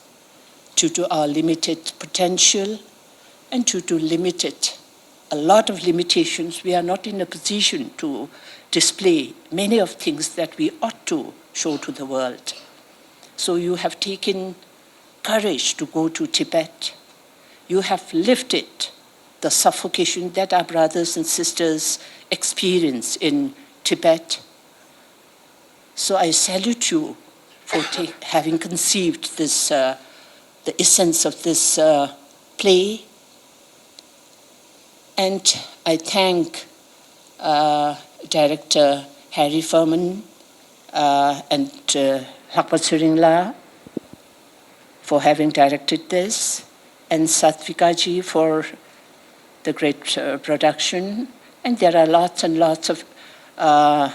due to our limited potential, and due to limited, a lot of limitations, we are not in a position to display many of things that we ought to show to the world. So you have taken courage to go to Tibet. You have lived it, the suffocation that our brothers and sisters experience in Tibet. So I salute you for ta-, having conceived this, uh, the essence of this, uh, play. And I thank, uh, Director Harry Furman, uh, and, uh, Lakpa Tshering La for having directed this, and Satvika ji for the great, uh, production. And there are lots and lots of, uh,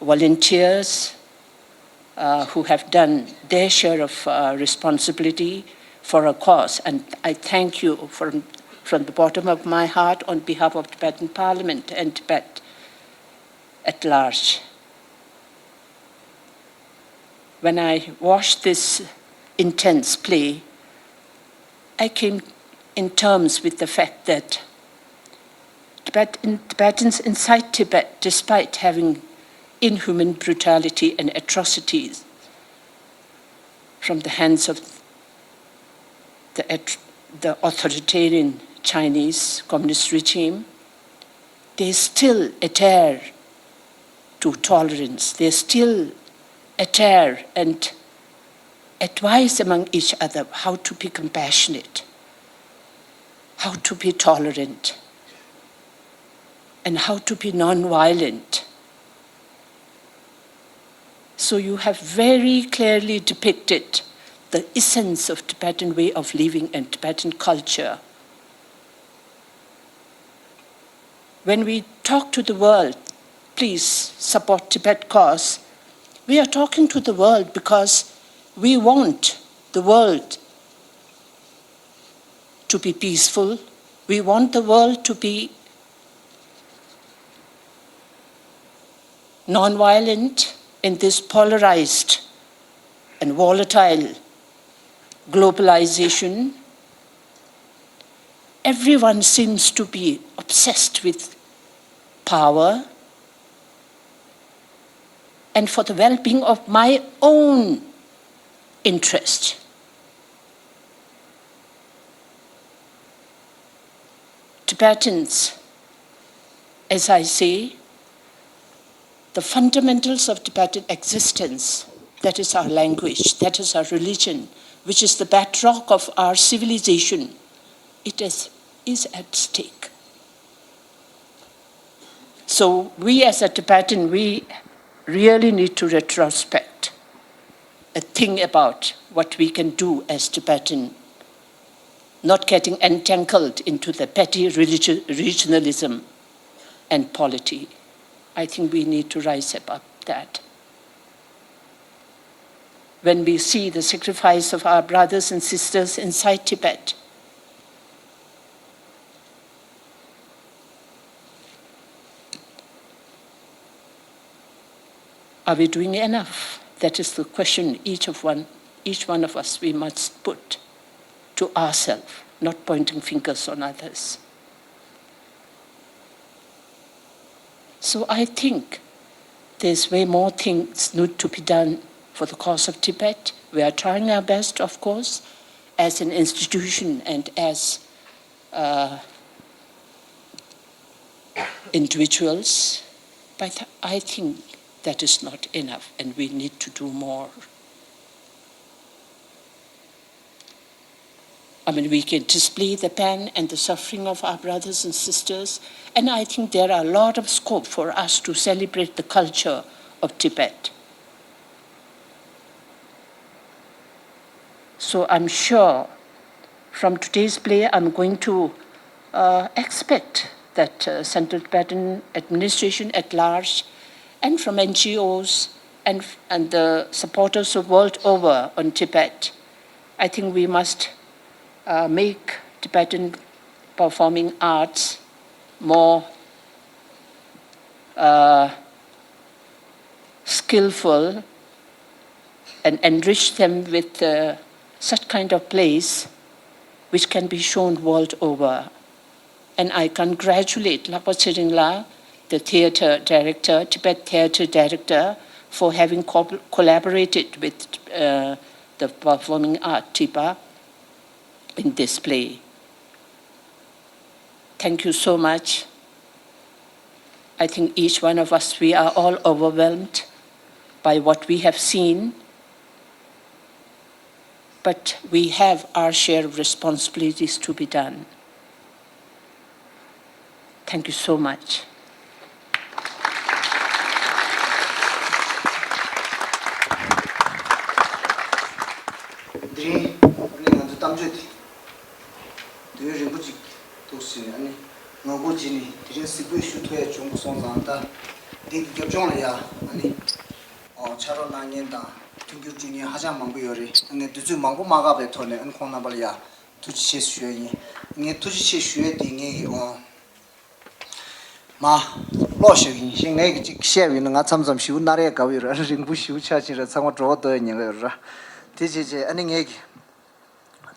volunteers, uh, who have done their share of, uh, responsibility for a cause. And I thank you from, from the bottom of my heart on behalf of Tibetan Parliament and Tibet at large. When I watched this intense play, I came in terms with the fact that Tibet, in, Tibetans inside Tibet, despite having inhuman brutality and atrocities from the hands of the, at-, the authoritarian Chinese communist regime, they still adhere to tolerance. They still adhere and advise among each other how to be compassionate, how to be tolerant, and how to be non-violent. So you have very clearly depicted the essence of Tibetan way of living and Tibetan culture. When we talk to the world, please support Tibet cause, we are talking to the world because we want the world to be peaceful. We want the world to be non-violent in this polarized and volatile globalization. Everyone seems to be obsessed with power, and for the well-being of my own interest. Tibetans, as I say, the fundamentals of Tibetan existence, that is our language, that is our religion, which is the bedrock of our civilization, it is, is at stake. So we as a Tibetan, we really need to retrospect, uh, think about what we can do as Tibetan, not getting entangled into the petty religion, regionalism and polity. I think we need to rise above that. When we see the sacrifice of our brothers and sisters inside Tibet, are we doing enough? That is the question each of one, each one of us, we must put to ourselves, not pointing fingers on others. So I think there's way more things need to be done for the cause of Tibet. We are trying our best, of course, as an institution and as, uh, individuals, but I think that is not enough, and we need to do more. I mean, we can display the pain and the suffering of our brothers and sisters, and I think there are a lot of scope for us to celebrate the culture of Tibet. So I'm sure from today's play, I'm going to, uh, expect that, uh, Central Tibetan administration at large and from N G Os and, and the supporters of world over on Tibet, I think we must, uh, make Tibetan performing arts more, uh, skillful and enrich them with, uh, such kind of plays which can be shown world over. And I congratulate Lakpa Tshering La, the theatre director, Tibet Theatre Director, for having co- collaborated with, uh, the Performing Art Tipa in this play. Thank you so much. I think each one of us, we are all overwhelmed by what we have seen, but we have our share of responsponsilities to be done. Thank you so much. དེ་རིང་ཨ་ནི་ང་ཚོའི་གཏམ་བརྗོད་དེ་དུས་ཡུན་རིང་པོ་ཅིག་འདུག་ཟིན་ནས། ཨ་ནི་ངང་སྒུག་བྱས་ནས་དེ་རིང་གཟིགས་འབུལ་ཞུ་ཐུབ་ཡ་བྱུང་སོང་ཙང་། ད་འདི་གི་རྒྱབ་ལྗོངས་ལ་ཡ་ཨ་ནི་ཨོ་ཕྱག་རོགས་གནང་མཁན་དང་མཐུན་འགྱུར་སྤྲོད་མཁན་ཧ་ཅང་མང་པོ་ཡོད་རེད། ངས་དུས་ཚོད་མང་པོ་མ་བཀག་པའི་ཐོག་ནས་ཨ་ནི་ཁོང་རྣམ་པ་ལ་ཡ་ཐུགས་རྗེ་ཆེ་ཞུ་ཡ་ཡིན། ངས་ཐུགས་རྗེ་ཆེ་ཞུ་ཡ་དེ་ངས་ཨོ། མ། ཀློག་ཞིག་ཡིན་ཞིང་། ངས་ཅིག་བཤད་པ་ཡིན་ན་ང་མཚམས་མཚམས་ཞེ་པོ་ནར་ཡ་དགའ་བོ་ཡོད་ར། རིང་པོ་ཞེ་པོ་ཆགས་ཕྱིན་ར། ཚང་མ་གྲོད་ཁོག་ལྟོགས་ཡ་ཉེན་ཁ་ཡོད་ར། དེ་བྱས་བྱས་ཨ་ནི་ངས་ཀྱི།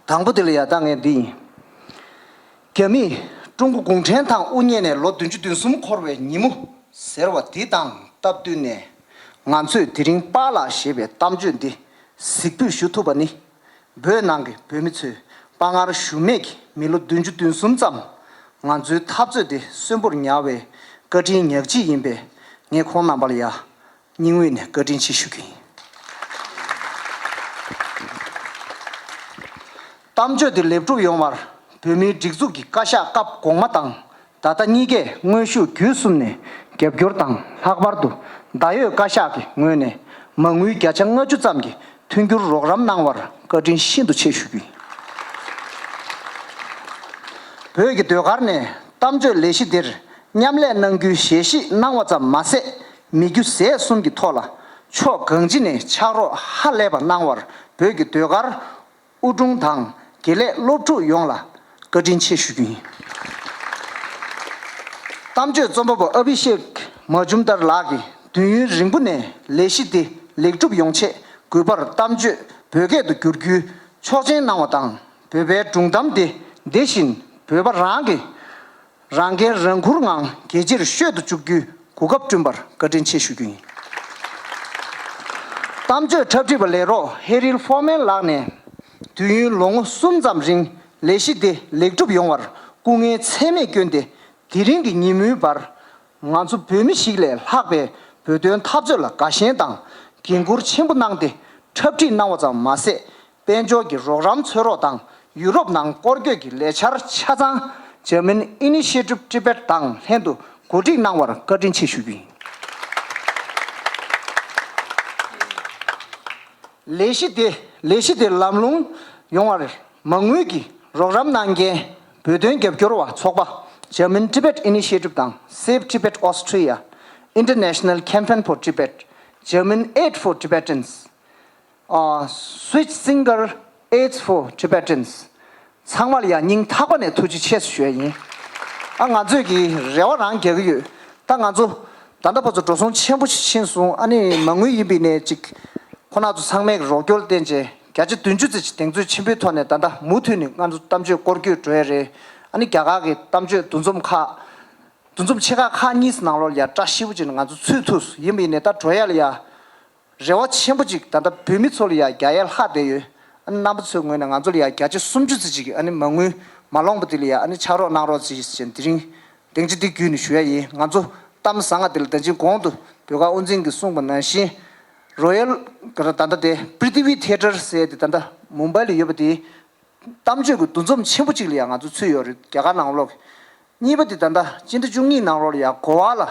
དང་པོ་དེ་ལ་ཡ་ད་ངས་འདི་ཡིན། རྒྱ་མིས་ཀྲུང་གོ་གུང་ཁྲན་ཏང་དབུ་བརྙེས་ནས་ལོ་བདུན་ཅུ་དོན་གསུམ་འཁོར་བའི་ཉིན་མོ་ཟེར་བ་འདི་དང་སྟབས་བསྟུན་ནས། ང་ཚོས་དེ་རིང་པཱ་ལགས་ཞེས་པའི་གཏམ་བརྗོད་འདི་གཟིགས་འབུལ་ཞུ་ཐུབ་པ་ནི། བོད་ནང་གི་བོད་མི་ཚོས་དཔའ་ངར་ཞུམ་མེད་ཀྱིས་མི་ལོ་བདུན་ཅུ་དོན་གསུམ་ཙམ་ང་ཚོའི་འཐབ་རྩོད་དེ་གསོན་པོར་ཉར་བའི་བཀའ་དྲིན་ཉག་གཅིག་ཡིན་པས། ངས་ཁོང་རྣམ་པ་ལ་ཡ་སྙིང་དབུས་ནས་བཀའ་དྲིན་ཆེ་ཞུ་གི་ཡིན། གཏམ་བརྗོད་དེ་ལེགས་གྲུབ་ཡོང་བར་བོད་མིའི་སྒྲིག་འཛུགས་ཀྱི་བཀའ་ཤག་སྐབས་གོང་མ་དང་། ད་ལྟ་གཉིས་ཀས་དངོས་ཤུགས་བརྒྱུད་གསུམ་ནས་རྒྱབ་སྐྱོར་དང་། ལྷག་པར་དུ་ད་ཡོད་བཀའ་ཤག་གི་ངོས་ནས་མ་དངུལ་བརྒྱ་ཆ་ལྔ་བཅུ་ཙམ་གྱི་མཐུན་འགྱུར་རོགས་རམ་གནང་བར་ བཀའ་དྲིན་ཤིན་ཏུ་ཆེ་ཞུ་རྒྱུ་ཡིན། བོད་ཀྱི་ཟློས་གར་ནས་གཏམ་བརྗོད་ལས་གཞི་འདིར་མཉམ་ལས་གནང་རྒྱུའི་ཞལ་བཞེས་གནང་བ་ཙམ་མ་ཟད། མི་རྒྱུ་ཟས་གསུམ་གྱི་ཐོག་ལ་ཕྱོགས་གང་ཅི་ནས་ཕྱག་རོགས་ཧ་ལས་པ་གནང་བར་བོད་ཀྱི་ཟློས་གར་དབུ་དྲུང་དང་དགེ་ལས་སློབ་ཕྲུག་ཡོངས་ལ་བཀའ་དྲིན་ཆེ་ཞུ་རྒྱུ་ཡིན། གཏམ་བརྗོད་རྩོམ་པ་པོ་ཨ་བྷི་ཤེག་མ་ཇུམ་དར་ལགས་ཀྱིས་དུས་ཡུན་རིང་པོ་ནས་ལས་གཞི་འདི་ལེགས་གྲུབ་ཡོང་ཆེད་གུས་པར་གཏམ་བརྗོད་བོད་སྐད་དུ་བསྒྱུར་རྒྱུའི་ཆོག་མཆན་གནང་བ་དང་། བོད་པའི་སྒྲུང་གཏམ་འདི་འདི་བཞིན་བོད་པ་རང་གི་རང་འགན་རང་འཁུར་ངང་རྒྱལ་སྤྱིར་ཤོད་དུ་བཅུག་རྒྱུའི་གོ་སྐབས་བསྐྲུན་པར་བཀའ་དྲིན་ཆེ་ཞུ་རྒྱུ་ཡིན། གཏམ་བརྗོད་འཁྲབ་ཁྲིད་པ་ལས་རོགས་ཧེ་རིལ་ཧྥོ་མན་ལགས་ནས། དུས་ཡུན་ལོ་ངོ་གསུམ་ཙམ་རིང་ལས་གཞི་འདི་ལེགས་གྲུབ་ཡོང་བར་སྐུ་ངལ་ཚད་མེད་བསྐྱོན་ཏེ། དེ་རིང་གི་ཉིན་མོའི་བར་ང་ཚོ་བོད་མི་ཞིག་ལས་ལྷག་པའི་བོད་དོན་འཐབ་རྩོད་ལ་དགའ་ཞེན་དང་འགན་འཁུར་ཆེན་པོ་གནང་སྟེ་འཁྲབ་ཁྲིད་གནང་བ་ཙམ་མ་ཟད། དཔལ་འབྱོར་གྱི་རོགས་རམ་འཚོལ་རོགས་དང་ཡུ་རོབ་ནང་སྐོར་སྐྱོད་ཀྱི་ལས་འཆར་ཆ་ཚང་German Initiative Tibet དང་ལྷན་དུ་གོ་སྒྲིག་གནང་བར་བཀའ་དྲིན་ཆེ་ཞུ་རྒྱུ་ཡིན། ལས་གཞི་དེ་ལས་གཞི་དེ་ལམ་ལྷོང་ཡོང་བར་མ་དངུལ་གྱི་རོགས་རམ་གནང་མཁན་བོད་དོན་རྒྱབ་སྐྱོར་བ་ཚོགས་པ་German Tibet Initiative དང་Save Tibet Austria, International Campaign for Tibet, German Aid for Tibetans, ཨ། Switch Singer Aids for Tibetans ཚང་མ་ལ་ཡང་སྙིང་ཐག་པ་ནས་ཐུགས་རྗེ་ཆེ་ཞུ་ཡ་ཡིན། ཨ། ང་ཚོས་ཀྱི་རེ་བ་རང་རྒྱག་གི་ཡོད། ད་ང་ཚོ་ད་ལྟ་བར་དུ་འགྲོ་སོང་ཆེན་པོ་ཞིག་ཕྱིན་སོང་། ཨ་ནི་མ་དངུལ་ཡིན་པའི་ནས་ཅིག་ཁོ་ན་ཚོ་ཚང་མས་རོགས་སྐྱོར་བསྟན་བྱས་བརྒྱ་ཆ་བདུན་ཅུ་ཙམ་ཞིག་གདེང་ཚོད་ཆེན་པོའི་ཐོག་ནས་ད་ལྟ་མུ་མཐུད་ནས་ང་ཚོ་གཏམ་བརྗོད་སྐོར་སྐྱོད་འགྲོ་ཡ་རེད། ཨ་ནི་རྒྱ་གར་གྱི་གཏམ་བརྗོད་འདུ་འཛོམས་ཁག་འདུ་འཛོམས་ཆེ་ཁག་ཁག་གཉིས་སུ་ནང་ལོགས་ལ་ཡ་བཀྲ་ཤིས་པོ་ཅིག་ནས་ང་ཚོ་ཚུད་ཐུབ་སོང་། ཡིན་པ་ཡིན་ནས་ད་འགྲོ་ཡ་ལ་ཡ་རེ་བ་ཆེན་པོ་ཅིག་ད་ལྟ་བོད་མི་ཚོ་ལ་ཡ་རྒྱག་ཡ་ལྷག་བསྡད་ཡོད། ཨ་ནི་རྣམ་པ་ཚོའི་ངོས་ནས་ང་ཚོ་ལ་ཡ་བརྒྱ་ཆ་སུམ་ཅུ་ཙམ་ཅིག་ཨ་ནི་མ་དངུལ་མ་ལོངས་པ་དེ་ལ་ཡ་ཨ་ནི་ཕྱག་རོགས་གནང་རོགས་ཅིག་ཟེར་དེ་རིང་སྡིངས་ཆ་འདི་བརྒྱུད་ནས་ཞུ་ཡ་ཡིན། ང་ཚོ་གཏམ་བཟང་ང་དེ་ལ་ད་ཅིང་གོང་དུ་བོད་ཁ་དབུ་འཛིན་གྱིས་གསུངས་པ་ནང་བཞིན་རོ་ཡལ་ག་ར་ད་ལྟ་དེ་པྲི་ཐི་ཝི་ཐི་ཡེ་ཊར་ཟེར་དེ་ད་ལྟ་མུམ་བྷའི་ལ་ཡོད་པ་དེ། གཏམ་བརྗོད་ཀྱི་འདུ་འཛོམས་ཆེན་པོ་གཅིག་ལ་ཡང་ང་ཚོ་ཚུད་ཡོད་རེད། རྒྱ་གར་ནང་ལོགས། གཉིས་པ་དེ་ད་ལྟ་སྤྱི་ཟླ་བཅུ་གཉིས་ནང་ལོགས་ལ་ཡང་གོ་བ་ལ་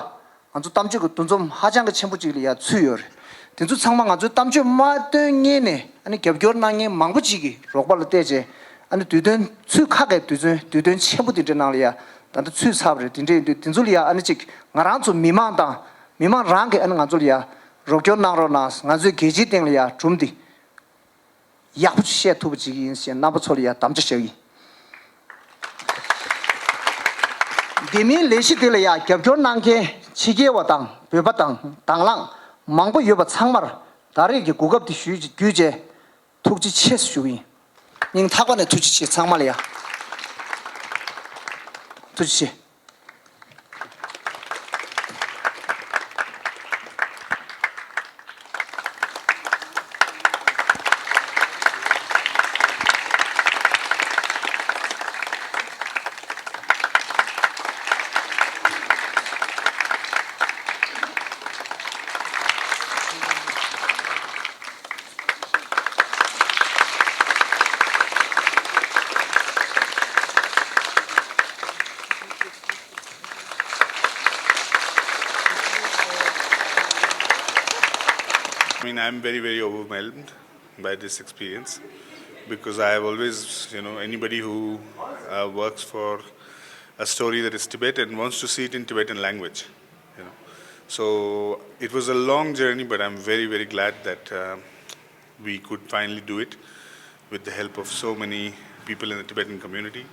ང་ཚོ་གཏམ་བརྗོད་ཀྱི་འདུ་འཛོམས་ཧ་ཅང་གི་ཆེན་པོ་གཅིག་ལ་ཡང་ཚུད་ཡོད་རེད། དེ་ཚོ་ཚང་མ་ང་ཚོའི་གཏམ་བརྗོད་མ་བཏོན་སྔོན་ནས་ཨ་ནི་རྒྱབ་སྐྱོར་གནང་མཁན་མང་པོ་གཅིག་གིས་རོགས་པ་ལ་བལྟས་བྱས་ཨ་ནི་དུས་སྟོན་ཚུད་ཁག་གི་དུས་སྟོན་དུས་སྟོན་ཆེན་པོ་དེ་འདྲའི་ནང་ལ་ཡང་ད་ལྟ་ཚུད་ཚར་བ་རེད། དེ་འདྲ་ཡིན་དུས་དེ་ཚོ་ལ་ཡང་ཨ་ནི་གཅིག་ང་རང་ཚོ་མི་མང་དང་མི་མང་རང་གིས་ཨ་ནི་ང་ཚོ་ལ་ཡང་རོགས་སྐྱོར་གནང་རོགས་གནང་། ང་ཚོའི་རྒྱལ་སྤྱིའི་སྟེང་ལ་ཡང་སྒྲུང་འདི། ཡག་པོ་ཅིག་བཤད་ཐུབ་པ་ཅིག་ཡིན་ཞེས་རྣམ་པ་ཚོ་ལ་ཡང་དམ་བཅའ་བཞག་ཡིན། དེ་མིན་ལས་གཞི་དེ་ལ་ཡང་རྒྱབ་སྐྱོར་གནང་མཁན་ཕྱི་རྒྱལ་བ་དང་བོད་པ་དང་དང་བླངས་མང་པོ་ཡོད་པ་ཚང་མར་ད་རེས་ཀྱི་གོ་སྐབས་དེ་ཞུས་བརྒྱུད་བྱས་ཐུགས་རྗེ་ཆེ་ཞུ་གི་ཡིན། སྙིང་ཐག་པ་ནས་ཐུགས་རྗེ་ཆེ། ཚང་མ་ལ་ཡང་ཐུགས་རྗེ་ཆེ། I mean, I'm very, very overwhelmed by this experience because I have always, you know, anybody who uh, works for a story that is Tibet and wants to see it in Tibetan language, you know. So it was a long journey, but I'm very, very glad that uh, we could finally do it with the help of so many people in the Tibetan community.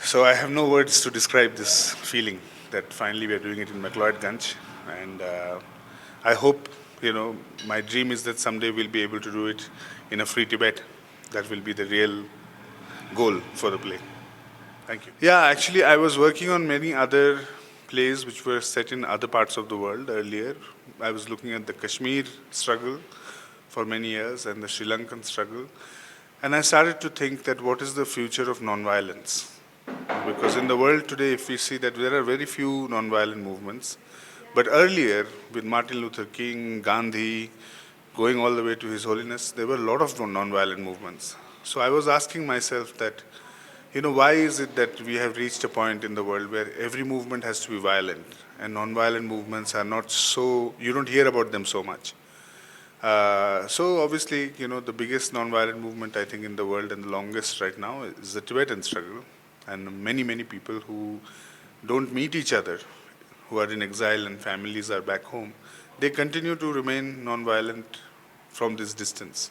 So I have no words to describe this feeling that finally we are doing it in McLeodganj, and uh, I hope, you know, my dream is that someday we'll be able to do it in a free Tibet. That will be the real goal for the play. Thank you. Yeah, actually, I was working on many other plays which were set in other parts of the world earlier. I was looking at the Kashmir struggle for many years and the Sri Lankan struggle. And I started to think that what is the future of nonviolence? Because in the world today, if we see that there are very few nonviolent movements, but earlier, with Martin Luther King, Gandhi, going all the way to His Holiness, there were a lot of non-violent movements. So I was asking myself that, you know, why is it that we have reached a point in the world where every movement has to be violent and non-violent movements are not so, you don't hear about them so much? Uh, so obviously, you know, the biggest non-violent movement, I think, in the world and the longest right now is the Tibetan struggle. And many, many people who don't meet each other, who are in exile and families are back home, they continue to remain non-violent from this distance.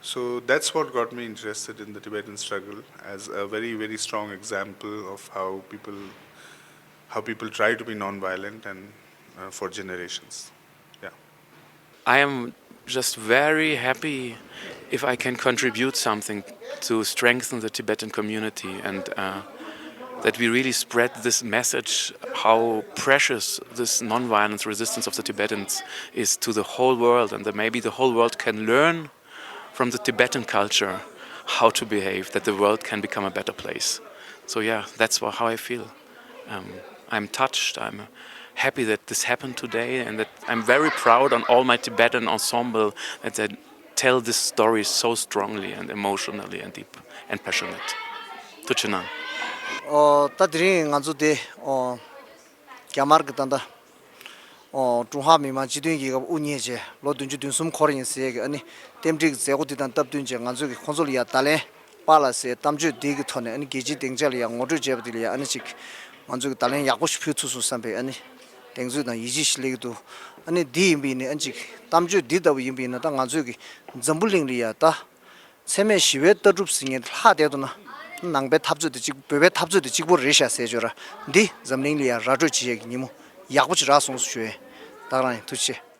So that's what got me interested in the Tibetan struggle, as a very, very strong example of how people how people try to be non-violent and uh, for generations. Yeah. I am just very happy if I can contribute something to strengthen the Tibetan community and uh, that we really spread this message how precious this non-violence resistance of the Tibetans is to the whole world, and that maybe the whole world can learn from the Tibetan culture how to behave, that the world can become a better place. So yeah, that's wha- how I feel. Um, I'm touched. I'm happy that this happened today, and that I'm very proud on all my Tibetan ensemble that they tell this story so strongly and emotionally and deep and passionate. ཐུགས་རྗེ་གནང་། ཨོ་ད་དེ་རིང་ང་ཚོ་དེ་ཨོ་རྒྱ་དམར་གྱི་ད་ལྟ་ཨོ་ཀྲུང་ཧྭ་མི་དམངས་སྤྱི་མཐུན་རྒྱལ་ཁབ་དབུ་བརྙེས་རྗེས་ལོ་བདུན་ཅུ་དོན་གསུམ་འཁོར་ཡིན་ཟེར་གི་ཨ་ནི་རྟེན་འབྲེལ་གྱི་མཛད་སྒོ་འདི་དང་སྟབས་བསྟུན་བྱས་ང་ཚོས་ཀྱི་ཁོང་ཚོ་ལ་ཡ་བརྡ་ལན་པཱ་ལགས་ཟེར་གཏམ་བརྗོད་འདི་གི་ཐོག་ནས་ཨ་ནི་རྒྱལ་སྤྱིའི་སྡིངས་ཆ་ལ་ཡ་ངོ་སྤྲོད་བྱས་པ་འདི་ལ་ཡ་ཨ་ནི་ཅིག་ང་ཚོས་ཀྱི་བརྡ་ལན་ཡག་པོ་ཞིག་ཕུལ་ཐུབ་སོང་བསམ་པའི་ཨ་ནི་གདེང་ཚོད་དང་ཡིད་ཆེས་ཤིག་སླེབས་ཀྱི་འདུག་ཨ་ནི་འདི་ཡིན་པ་ཡིན་ནའི་ཨ་ནི་ཅིག་གཏམ་བརྗོད་འདི་ལྟ་བུ་ཡིན་པ་ཡིན་ན་ད་ང་ཚོས་ཀྱི་འཛམ་བུ་གླིང་ལ་ཡ་ད། འཚེ་མེད་ཞི་བའི་ལྟ་གྲུབ་ཟེར་མཁན་ལྷག་བསྡད་འདུག་ན། ནང་པའི་འཐབ་རྩོད་དེ་གཅིག་བོད་པའི་འཐབ་རྩོད་དེ་གཅིག་པོ་རེད་ཤག་ཟེར་བརྗོད་ར། འདི་འཛམ་གླིང་ལ་ཡང་ར་སྤྲོད་བྱེད་ཡག་གི་ཉིན་མོ་ཡག་པོ་ཅིག་རག་སོང་ཞུ་ཡས། ད་ག་རང་ཡིན། ཐུགས་རྗེ་ཆེ།